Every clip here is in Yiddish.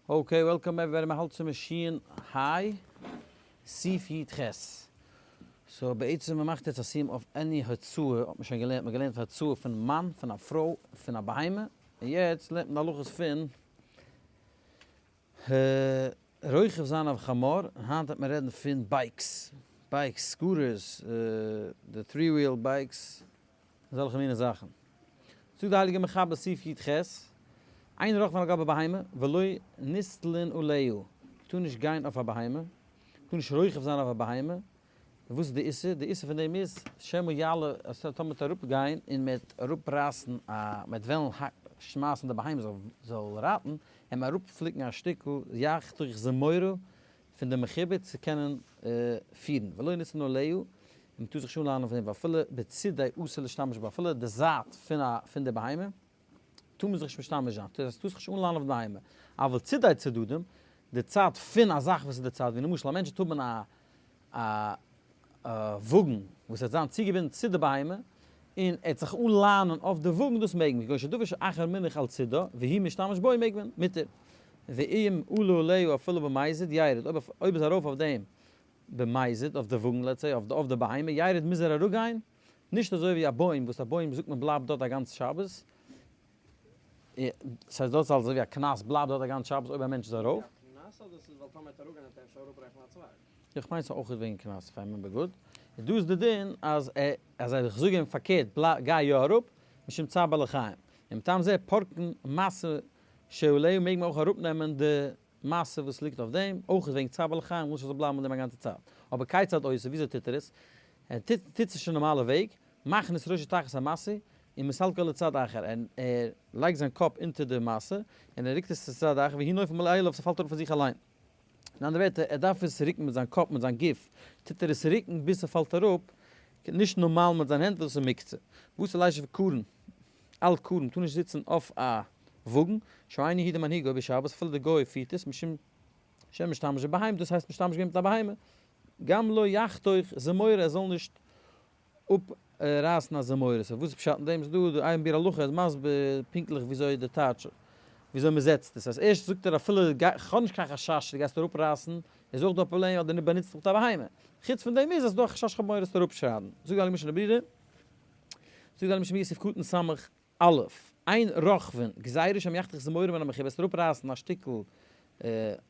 Okay, welcome everybody, מען האלט צו מאשין היי, סעיף י ח. So בעצם מען מאכט יעצט א סיום אויף any הוצאה, האט מען שוין געלערנט, מען האט געלערנט הוצאה פון מאן, פון א פרוי, פון א בהמה, און יעצט לערנט מען די הלכות פון רוכב זיין אויף חמור, און היינט וועט מען רעדן פון bikes, bikes, scooters, די three wheel bikes, אזעלכע מיני זאכן. זאגט די הייליגע מחבר סעיף י ח, אין רוכבין על גבי בהמה ולא נתלין עליה, טאר נישט גיין אויף א בהמה, טאר נישט רוכב זיין אויף א בהמה, וואס איז די איסור? די איסור פון דעם איז, שמא יעלה, אז טאמער מ'וועט אראפ גיין און מ'וועט אראפ רייסן א, מ'וועט וועלן שמייסן די בהמה זאל זאל רייטן, וועט מען אראפ פליקן א שטיקל יחתוך זמורה פון די מחובר צו קענען פירן, ולא נתלין עליה, און מ'טאר זיך נישט אנלאנען פון דעם, ואפילו בצידה אסור להשתמש בה, אפילו די זייט פון א פון די בהמה טאר מען זיך נישט משתמש זיין, דאס הייסט טארסט זיך נישט אנלאנען אויף די בהמה, אבל צידי צדדים, די צד פון א זאך וואס איז די צד, ווי למשל א מענטש וועט האבן א א וואגן וואס וועט זיין צוגעבינדן צו די בהמה, און ער וועט זיך אנלאנען אויף די וואגן, דאס מעג מען, כגון שדבר שאחר מונח על צידה, והוא משתמש בו מעג מען, מותר. ואם עלה עליה אפילו במזיד ירד, אויב אויב איז ארויף אויף דעם במזיד, אויף די וואגן let's say, אויף די בהמה, ירד מוז ער אראפגיין, נישט אזוי ווי א בוים, וואס א בוים זאגט מען בלייבט דארט א גאנץ שבת, ס'הייסט דארט איז אזוי ווי א קנס בלייבט דארט א גאנץ שבת אויב א מענטש איז ארויף. א קנס אדער ס'איז ווייל טאמער ער וועט אראפגיין וועט ער אפשר אראפברעכן א צווייג? איך מיין ס'איז אויך וועגן קנס if I remember good. און דא איז די דין אז ער אז איך זאג אים פארקערט גיי יא אראפ משום צער בעלי חיים. און מטעם זה פורקין משא שעליה מעג מען אויך אראפנעמען די משא וואס ליגט אויף דעם, אויך וועגן צער בעלי חיים נישט עס זאל בלייבן אויף דעם א גאנצע צייט. אבער כיצד עושה וויאזוי טוט ער עס? ער טוט טוט עס נישט אין נארמאלע וועג, מכניס ראשו תחת המשא ומסלקו לצד אחר, ער ער לייגט זיין קאפ אונטער די משא און ער רוקט עס צו צד אחר והוא נופל מאליו ס'פאלט אראפ פון זיך אליין. אין אנדערע ווערטער, ער דארף עס רוקן מיט זיין קאפ, מיט זיין גוף, טוט ער עס רוקן ביז ס'פאלט אראפ, נישט נארמאל מיט זיין הענט וואס איז מוקצה. ואסור לישב קרון על קרון, מ'טאר נישט זיצן אויף א וואגן, שאינו יהודי מנהיגו בשבת, אפילו די גוי פירט עס, משום שמשתמש בבהמה, דאס הייסט משתמש געווען מיט א בהמה, גם לא יחתוך זמורה, ער זאל נישט אפרייסן א זמורה, so וואס איז פשט אין דעם? ס'איז דא די עיין ביאור הלכה איז מסביר פונקטליך וויאזוי די טייטש וויאזוי מ'זעצט עס, אז ערשט זאגט ער אפילו כ'האב נישט קיין חשש דו גייסט אראפרייסן, איז אויך דא א פראבלעם אז דו באנוצט זיך מיט א בהמה, חוץ פון דעם איז אז ס'דא א חשש כ'האב מורא עס אראפשרייבן, זאגט די הייליגע משנה ברורה, זאגט די הייליגע משנה ברורה סעיף קטן סמך א', אין רוכבין, גזירה שמא יחתוך זמורה מן המחובר, עס אראפרייסן א שטיקל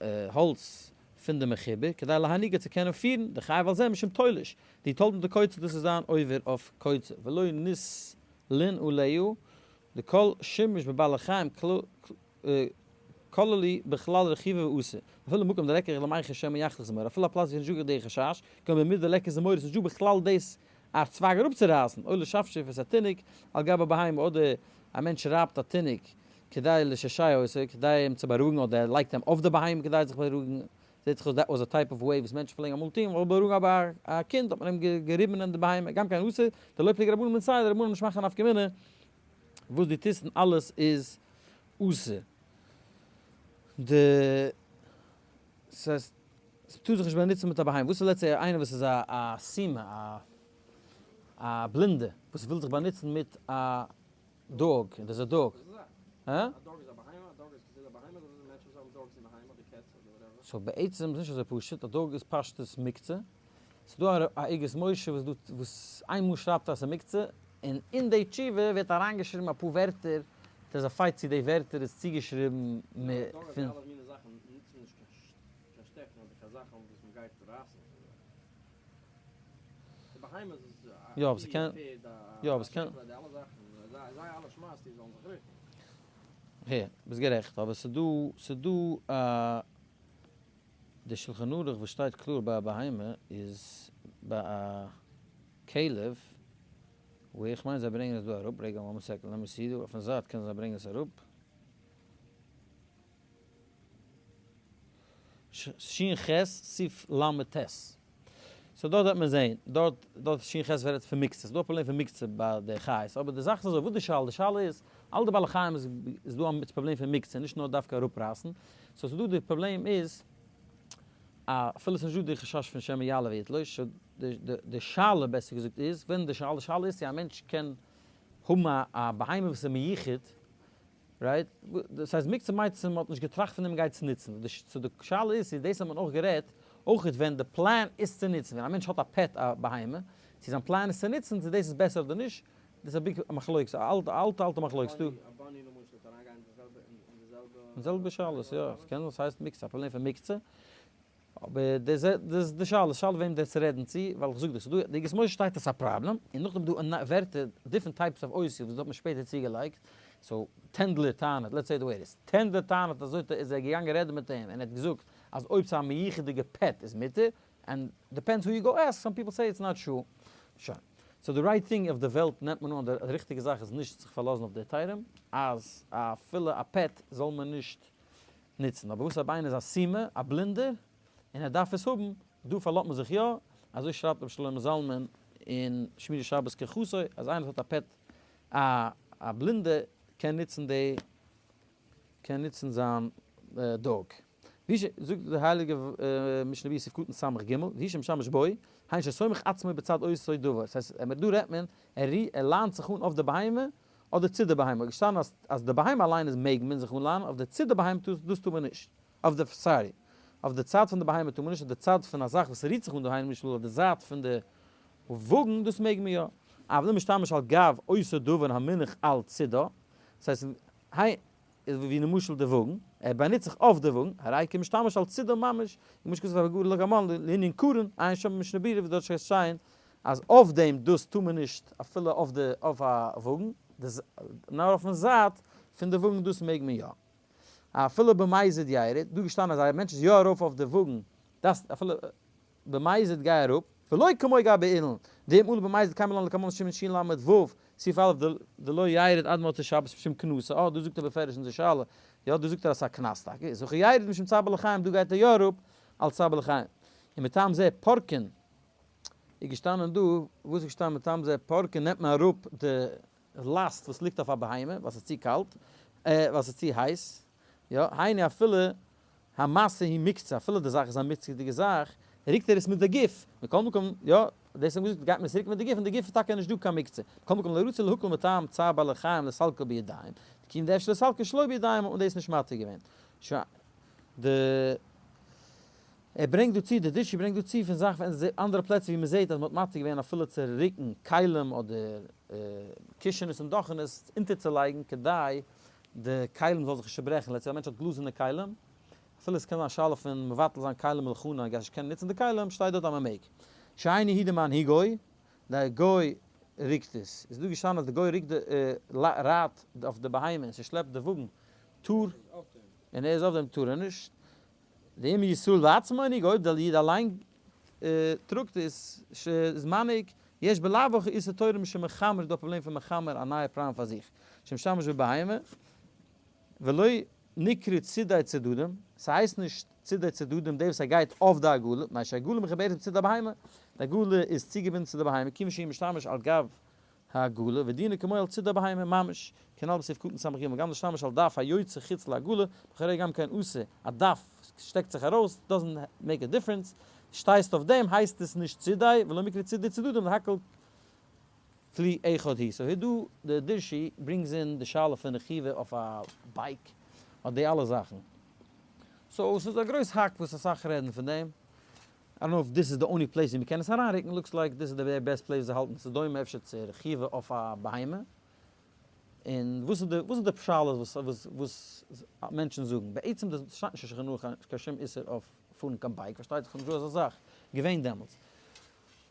האלץ פון די מחובר, כדי להנהיגה צו קענען פירן, דחייב על זה משום תולש, די תולדות דקוצר דאס איז זיין עובר אויף קוצר, ולא נתלין עליה, דכל שימוש בבעלי חיים כללי בכלל רכיבה ואסור, אפילו מקום דליכא למיחש שמא יחתוך זמורה, אפילו א פלאץ ווי ס'נישט דא די חשש, כגון במדבר ליכא זמורה ס'נישט דא בכלל דאס א צווייג אראפצורייסן, או לשפשף את התינוק על גבי בהמה, אדער א מענטש רייבט א תינוק כדי לשעשע אותו, כדי אים צו בארואיגן, אדער ער לייגט אים אויף די בהמה כדי זיך בארואיגן, זעט זיך אויס that was a type of way וואס מענטשן פלעגן אמאל טון, מ'וויל בארואיגן א קינד האט מען אים געריבן אין די בהמה, גם כן אסור, דלא פליגי רבנן מינתיה, די רבנן נישט מאכן א נפקא מינה וואס דו טוסט און אלעס איז אסור. די ס'הייסט ס'טאר זיך נישט באנוצן מיט א בהמה. וואס איז let's say איינער וואס איז א א סומא א א בלינדע וואס וויל זיך באנוצן מיט א dog און דאס איז א dog. הא? So בעצם איז נישט אזוי פשוט, א dog איז פשטות מוקצה. ס'איז דא א אגרות משה וואס דא וואס איינמאל שרייבט אז ס'איז מוקצה, און אין די תשובה ווערט אריינגעשריבן אפאר ווערטער, ס'איז א fight צו די ווערטער איז צוגעשריבן פון. קיין שטעקן אדער קיין זאכן וואס מען גייט רייסן פון זיי. די בהמות איז א יא אבער ס'קען פערד יא א אבער ס'קען שעפעלע די אלע זאכן זיי זיי אלע שמייסט זאלן זיך רוקן. הער, ביסט גערעכט, אבער ס'דא ס'דא א די שלחן ערוך וואס שטייט קלאר ביי א בהמה איז ביי א כלב, וואו איך מיין זיי ברענגען עס דא אראפ, רגע one second let me see דא אויפן זייט קען זיי ברענגען עס אראפ. שין ח סעיף ל ט. So דארט וועט מען זעהן, דארט דארט שין ח ווערט פון מוקצה, ס'איז דא א פראבלעם פון מוקצה ביי די חיות, אבער די זאך איז אזוי, וואס די שאלה? די שאלה איז, אלע די בעלי חיים איז איז דא א פראבלעם פון מוקצה, נישט נאר דווקא אראפרייסן, so ס'איז דא די פראבלעם איז, אפילו ס'איז נישט דא די חשש פון שמא יעלה ויתלוש, so די שאלה בעסער געזאגט איז, ווען די שאלה, די שאלה איז צו א מענטש קען האבן א בהמה וואס איז מיוחד. Right? דאס הייסט מוקצה מיינט אז מ'האט נישט געטראכט פון דעם גייט צו נוצן. So די שאלה איז צו דאס האט מען אויך גערעדט, אויך ווען די פלאן איז צו נוצן, ווען א מענטש האט א pet א בהמה, צו זיין פלאן איז צו נוצן, צו דאס איז בעסער אדער נישט, דאס איז א big מחלוקת, א אלטע אלטע אלטע מחלוקת דא. א bunny למשל וועט אריינגיין אין די זעלבע אין די זעלבע. די זעלבע שאלות, יא, עס קען זיין ס'הייסט מוקצה, א פראבלעם פון מוקצה, אבער דאס איז די שאלה, שאלה וועם דאס רעדן צו, ווייל איך זאג דיר, ס'דא, די אגרות משה שטייט אז ס'איז א פראבלעם, און נאכדעם איז דא ווערטער, different types of אותיות וואס דא האט מען שפעטער צוגעלייגט, so טענדלער טענה'ט, let's say the way it is, טענדלער טענה'ט אזוי איז ער געגאנגען רעדן מיט אים און ער האט געזאגט אז אויב ס'איז א מיוחד'יגע pet איז מותר, and depends who you go ask, some people say it's not true. שוין. So די right thing אויף די וועלט נעמט מען אן די ריכטיגע זאך איז נישט זיך פארלאזן אויף די היתרים, אז אפילו א pet זאל מען נישט נוצן. אבער וואס אויב איינער איז א סומא, א בלינדער, און ער דארף עס האבן, דא פארלאזט מען זיך יא, אזוי שרייבט רבי שלמה זלמן אין שמירת שבת כהלכתו, אז איינער וואס האט א pet א א בלינדע קען נוצן די קען נוצן זיין dog. ווי ש זאגט די הייליגע משנה ברורה סעיף קטן סמך ג, והוא שמשמש בו, היינו שסומך עצמו בצד אותו דבר, ס'הייסט דא רעדט מען ער ער ליינט זיך אן אויף די בהמה אדער צו די בהמה, געשטאנען אז אז די בהמה אליין איז מעג מען זיך אנליינען, אויף די צו די בהמה טאר דאס טאר מען נישט, אויף די sorry, אויף די צד פון די בהמה טאר מען נישט, אויף די צד פון א זאך וואס רירט זיך אן דהיינו למשל אויף די זייט פון די וואגן דאס מעג מען יא, אבל אם משתמש על גב אותו דבר המונח על צידה, דאס הייסט היי איז ווי למשל די וואגן, ער באנוצט זיך אויף די וואגן, הרי כמשתמש על צידו ממש, כמו שכתוב בהגהה לקמן לענין קרן, עיין שם במשנה ברורה וואס דארט שטייט אז אויף דעם דאס טאר מען נישט אפילו אויף די אויף א וואגן, נאר אויפן זייט פון די וואגן דאס מעג מען יא. אפילו במזיד ירד, דא געשטאנען אז א מענטש איז יא ארויף אויף די וואגן, דאס אפילו במזיד גיי אראפ, ולא כמו גבי אילן, דאם עלה במזיד קיימא לן לקמן שמן שין למד ו', סעיף א' דלא ירד עד מוצאי שבת משום קנסא, אה דא זאגט ער בפירוש אין די שאלה, יא דא זאגט ער אז ס'איז א קנס טאקע, איז הכא ירד משום צער בעלי חיים דא גייט ער יא אראפ אלס צער בעלי חיים, און מטעם זה פורקין איז געשטאנען דא, וואס איז געשטאנען מטעם זה פורקין נעמט מען אראפ די לאסט וואס ליגט אויף א בהמה ווייל ס'איז צו קאלט, ווייל ס'איז צו הייס, יא, היינו אפילו המשא היא מוקצה, אפילו די זאך איז א מוקצה'דיגע זאך, רוקט ער עס מיט די גוף, מכל מקום, יא, דאס האט מען געזאגט, גייט מען עס רוקן מיט די גוף, און די גוף איז טאקע נישט דא קיין מוקצה, מכל מקום לא רצו להקל מטעם צער בעלי חיים לסלקו בידיים, דכיון דאפשר לסלקו שלא בידיים האט מען דאס נישט מתיר געווען. שוין, די. ער ברענגט דא צו, די דרשי ברענגט דא צו פון זאכן פון אנדערע פלעצער ווי מען זעט אז מען האט מתיר געווען אפילו צו רוקן כלים אדער קישענעס און דאכענעס אונטערצולייגן כדי די כלים זאל זיך נישט צוברעכן, let's say א מענטש האט גלאזערנע כלים, אפילו עס קען זיין א שאלה פון מבטל זיין כלים מלכונה און גייסט נישט קענען נוצן די כלים, שטייט דארט אז מען מעג. שאינו הוא דמנהיגו, די גוי רוקט עס. איז דא געשטאנען אז די גוי רוקט די רייט אויף די בהמה און ס'שלעפט די וואגן טאר און ער איז אויף דעם טאר ער נישט. ואם ישראל בעצמו מנהיג, אויב דער איד אליין טראגט עס, איז מנהיג, יש בלאו הכי איסור תורה משום מחמר, איז דא א פראבלעם פון מחמר א נייע פראבלעם פאר זיך, שמשתמש בבהמה, ולא נקרא צידי צדדים, ס'הייסט נישט צידי צדדים דער וואס ער גייט אויף די עגלה, מפני שהעגלה מחוברת בצידי הבהמה, די עגלה איז צוגעבינדן צו די בהמה, כיוון שהוא משתמש על גב העגלה, ודינו כמו על צידי הבהמה ממש, כנ"ל בסעיף קטן ס"ג, וגם להשתמש על דף היוצא חוץ לעגלה, בכרי גם כן אסור, א דף שטעקט זיך ארויס, doesn't make a difference, שטייסט אויף דעם הייסט עס נישט צידי, ולא מיקרי צידי צדדים דהכל כלי אחד הוא. So דא די דרשי brings אין די שאלה פון רכיבה אויף א bike, אט די אלע זאכן. So ס'איז א גרויס האק וואס אסאך רעדן פון דעם. I don't know if this is the only place ווי מ'קען עס אריינרוקן, looks like דאס איז די best place וואס זיי האלטן, ס'איז דומה אפשר צו רכיבה אויף א בהמה. און וואס איז די וואס איז די שאלה וואס וואס וואס מענטשן זאגן? בעצם דאס שטייט נישט אין שולחן ערוך קיין שום איסור אויף פארן קיין bike, פארשטייט זיך ס'איז נישטא אזא זאך געווען דעמאלטס.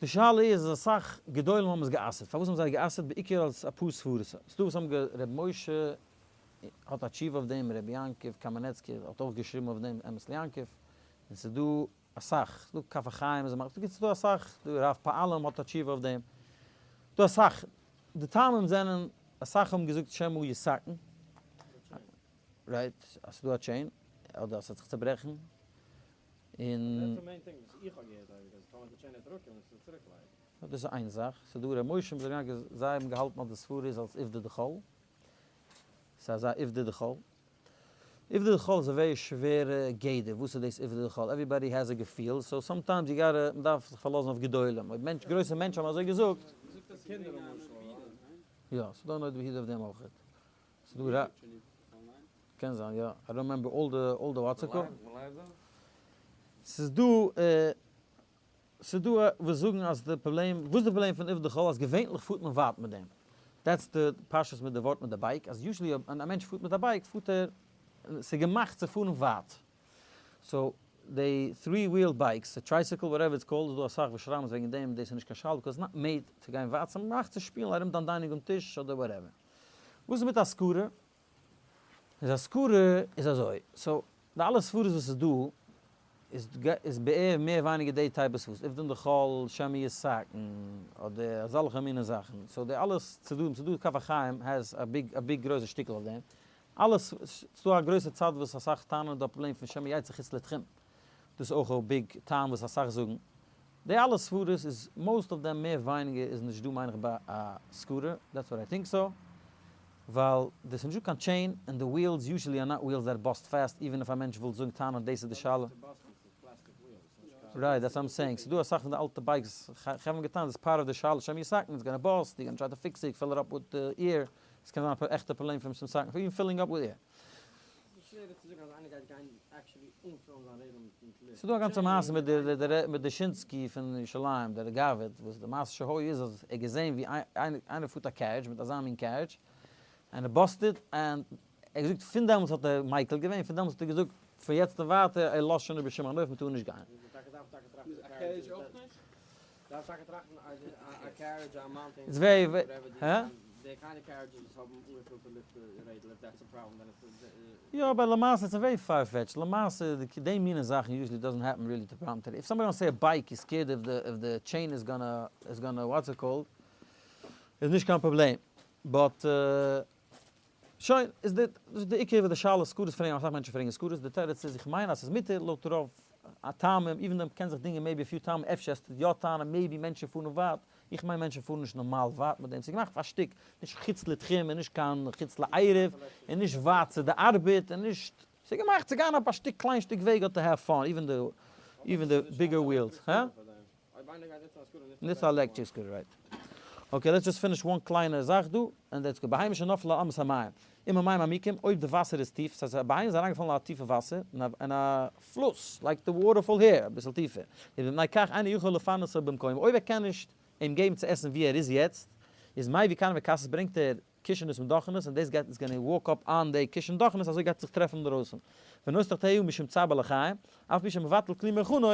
די שאלה איז אז אסאך גדולים האבן עס גע'אסר'ט, פארוואס האבן זיי גע'אסר'ט? בעיקר אלס אפאר סברות. ס'דא וואס האבן גע ר' משה האט א תשובה אויף דעם, ר' יעקב קאמענעצקי האט אויך געשריבן אויף דעם אמת ליעקב, און ס'איז דא אסאך, ס'דא כף החיים איז א ס'דא אסאך, דא רב פעלים האט א תשובה אויף דעם, דא אסאך, די טעמים זענען, אסאך האבן געזאגט שמא יסכן, right, אז ס'דא א chain, אדער אז ס'וועט זיך צוברעכן, און. דאס איז איין זאך, ס'דא ר' משה מיט ר' יעקב זיי האבן געהאלטן אז די סברה איז אלס עובדא דחול, ס'איז אזא עובדא דחול. עובדא דחול איז א very שווערע גדר, וואס איז דאס עובדא דחול? Everybody has a געפיל, so sometimes you gotta, מ'דארף זיך פארלאזן אויף גדולים, אויב מענטש, גרויסע מענטשן האבן אזוי געזאגט. יא, ס'דא נודע ביהודה אויף דעם אויכעט. ס'דא ר. ס'קען זיין, יא. I don't remember all the all the what's it called. ס'איז דא ס'איז דא וואס זאגן אז די פראבלעם, וואס איז די פראבלעם פון עובדי חול אז געווענליך פארט מען ווייט מיט דעם. That's די פשטות מיט די ווארט מיט די bike, אז usually אויב א מענטש פארט מיט א bike פארט ער, ס'איז געמאכט צו פארן ווייט. So די three wheel bikes, די tricycle whatever it's called, איז דא אסאך וואס שרייבן אז וועגן דעם דאס איז נישט קיין שאלה because not made צו גיין ווייט, ס'איז געמאכט צו שפילן ארום דיין dining room טיש אדער whatever. וואס איז מיט א scooter? איז א scooter איז אזוי, so די אלע סברות וואס איז דא איז איז בערך מער ווייניגער די type of סברות, עובדין דחול, שמא יתקן, אדער אזאלכע מיני זאכן, so די אלע צדדים, ס'דא כף החיים has a big א big גרויסע שטיקל אויף דעם, אלעס, ס'דא א גרויסע צד וואס אסאך טענה'ן דא פראבלעם פון שמא יצא חוץ לתחום, דאס איז אויך א big טעם וואס אסאך זאגן, די אלע סברות איז most of them מער ווייניגער איז נישט דא מיין איך ביי א scooter, that's what I think so, ווייל די ס'נישט דא קיין chain און די wheels usually are not wheels that bust fast even if א מענטש וויל זאגן טענה'ן דאס איז די שאלה. Right, that's what I'm saying, ס'דא אסאך פון די אלטע bikes, כ'האב געטענה'ט דאס part of די שאלה שמא יתקן, it's gonna bust, you gonna try to fix it, fill it up with air, עס קען זיין א עכטע פראבלעם פון שמא יתקן, even filling up with air. ס'איז שווערער צו זאגן אז איינער גייט גיין actually אנפילן זיין רעדל מיט לופט. ס'איז דא א גאנצע מעשה מיט די מיט דושינסקי פון ירושלים, דער גאב"ד, וואס די מעשה שהיה איז אז ער האט געזען ווי איינער פארט א carriage מיט אזא מין carriage, און ער busted, און ער האט געזאגט פון דעמאלטס האט ער מיקל געווען, פון דעמאלטס האט ער געזאגט פון יעצט און ווייטער ער לאזט שוין נישט בשום אופן מ'טאר נישט גיין. It's very הא? יא אבער למעשה it's very far-fetched, למעשה די מינע זאכן usually doesn't happen really to problem today, if somebody wants say a bike is scared if the if the chain is gonna is gonna what's it called איז נישט קיין פראבלעם but שוין איז די דאס איז די עיקר וואס די שאלה scooters פרעגן אסאך מענטשן פרעגן scooters די תירוץ איז איך מיין אז ס'איז מותר לויט רוב הטעמים even though מ'קען זיך דינגען maybe a few טעמים אפשר עסטו יא טענה'ן maybe מענטשן פארן ווייט איך מיין מענטשן פארן נישט נארמאל ווייט מיט דעם, ס'איז געמאכט פאר שטיק, נישט חוץ לתחום און נישט קיין חוץ לעירוב, און נישט ווייט צו די ארבעט, און נישט, ס'איז געמאכט צו גיין אויף א שטיק קליין שטיק וועג אדער to have fun, even the even the bigger wheels, הא? ניצט א electric scooter, right. Okay, let's just finish one קליינע זאך דא, and that's good. בהמה שנפלה לאמת המים. אם המים עמוקים, אויב די וואסער איז טיף, ס'הייסט א בהמה איז אריינגעפאלן אין א טיפע וואסער, אין א פלוס, like the waterfall here, אביסל טיפער, איז מפני כך אינו יכול לפרנסו במקומו, אויב ער קען נישט אים געבן צו עסן ווי ער איז יעצט, איז מביא כרים וכסות ברענגט ער קישענעס מיט דאכענעס, און דאס גייט איז gonna walk up on די קישן דאכענעס, אזוי גייט ער זיך טרעפן אינדערויסן. ונותן תחתיה משום צער בעלי חיים, אף פי שמבטל כלי מכונו,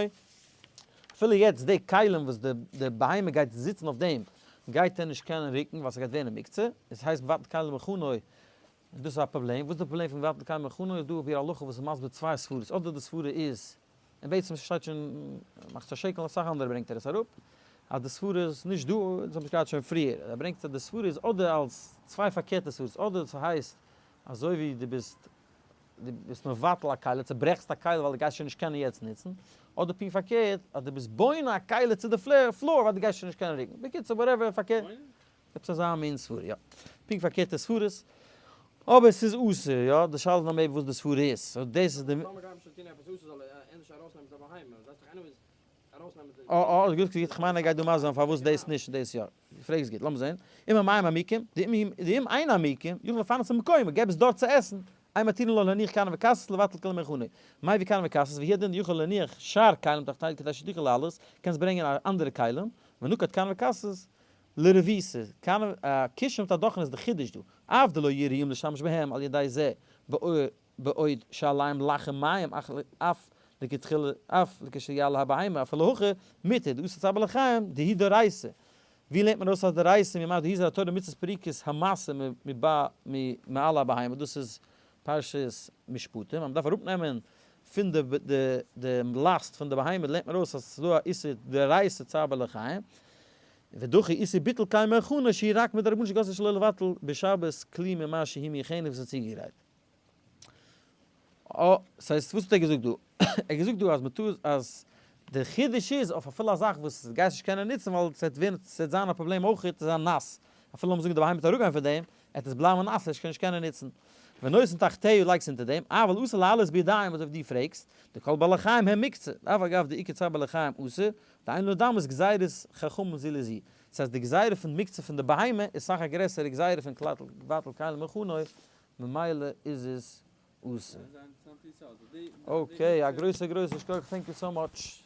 אפילו יעצט די כלים וואס די בהמה גייט זיצן אויף דעם, גייט ער נישט קענען רוקן ווייל ס'גייט ווערן מוקצה, עס הייסט מבטל כלי מכונו, און דאס איז א פראבלעם, וואס איז די פראבלעם פון מבטל כלי מכונו, איז דא על פי הלכה וואס איז מסביר צוויי סברות, אדער די סברה איז, און בעצם ס'שטייט שוין מחצית השקל און אסאך אנדערע ברענגט ער עס אראפ, אז די סברה איז נישט דא, דאס האב איך געהאט שוין פריער, ער ברענגט אז די סברה איז אדער אלס צוויי פארקערטע סברות, אדער ס'הייסט אזוי ווי דו ביסט דו ביסט מבטל א כלי, צוברעכסט א כלי ווייל דו גייסט שוין נישט קענען יעצט נוצן, אדער פונקט פארקערט אז דו ביסט בונה א כלי צו די floor ווייל דו גייסט שוין נישט קענען רוקן. בקיצור whatever פארקערט. עפעס אזא מין סברה יא. פונקט פארקערטע סברות. אבער ס'איז אסור יא. די שאלה איז נאר מער וואס די סברה איז. So דאס איז די. טאמער גייט מען שוין טון עפעס אסור זאל ער ענדערש ארויסנעמען זיין בהמה. זייט דאך anyways ארויסנעמען די. אה אה גוט גוט כ'מיין ער גייט דא מסביר זיין פארוואס דאס נישט און דאס יא. דו פרעגסט גוט, לאמיר זען. אם המים עמוקים, דאם אין עמוקים, יוכל לפרנסו במקומו, געב עס דארט צו עסן. אין מתירין לו להניח כרים וכסות לבטל כלי מכונו. מביא כרים וכסות, והוא הדין יוכל להניח שאר כלים תחתיו כדי שתוכל לעלות, קענסט ברענגען אנדערע כלים, ונקט כרים וכסות לרביסה, כרים א קישן מיט א דאכן איז די חידוש דא, אף דלא יהיה ראויים לשמש בהם על ידי זה בעוד שעליהם לחם מים אף לכתחילה אף לכשיעלה הבהמה אפילו הכי מותר דאסור צער בעלי חיים דהיא דאורייתא. ווי לערנט מען ארויס אז דאורייתא ממאי דהיא התורה מצות פריקת המשא ממעל הבהמה דאס איז פרשת משפטים אז מ'דארף אראפנעמען פון די די לאסט פון די בהמה לערנט מען ארויס אז ס'איז דא א איסור דאורייתא צער בעלי חיים ודחי איסור ביטול כלי מכונה שהיא רק מדרבנן שגזרו שלא לבטל בשבת כלי ממה שהיא מיוחדת וואס איז צוגעגרייט. אה, ס'הייסט וואס האט ער געזאגט דא? ער האט געזאגט דא אז מ'טאר אז די חידוש איז אויף אפילו א זאך וואס דו גייסט נישט קענען נוצן ווייל ס'וועט ווערן ס'וועט זיין א פראבלעם אויך ס'וועט זיין נאס, אפילו לאמיר זאגן די בהמה וועט אראפגיין פון דעם, וועט עס בלייבן נאס וועסט נישט קענען נוצן. ונותן תחתיה לייגסט אונטער דעם, אבל אסור להעלות בידיים אזוי ווי דו פרעגסט, דכל בעלי חיים הם מוקצה, אף אגב דאיכא צער בעלי חיים אסור, דאין לדמות גזירת חכמים זו לזו. ס'הייסט די גזירה פון מוקצה פון די בהמה איז סאך א גרעסערע גזירה פון לבטל כלי מכונו, ממילא איז עס אסור. Okay, א גרויסע גרויסע שכוח, thank you so much.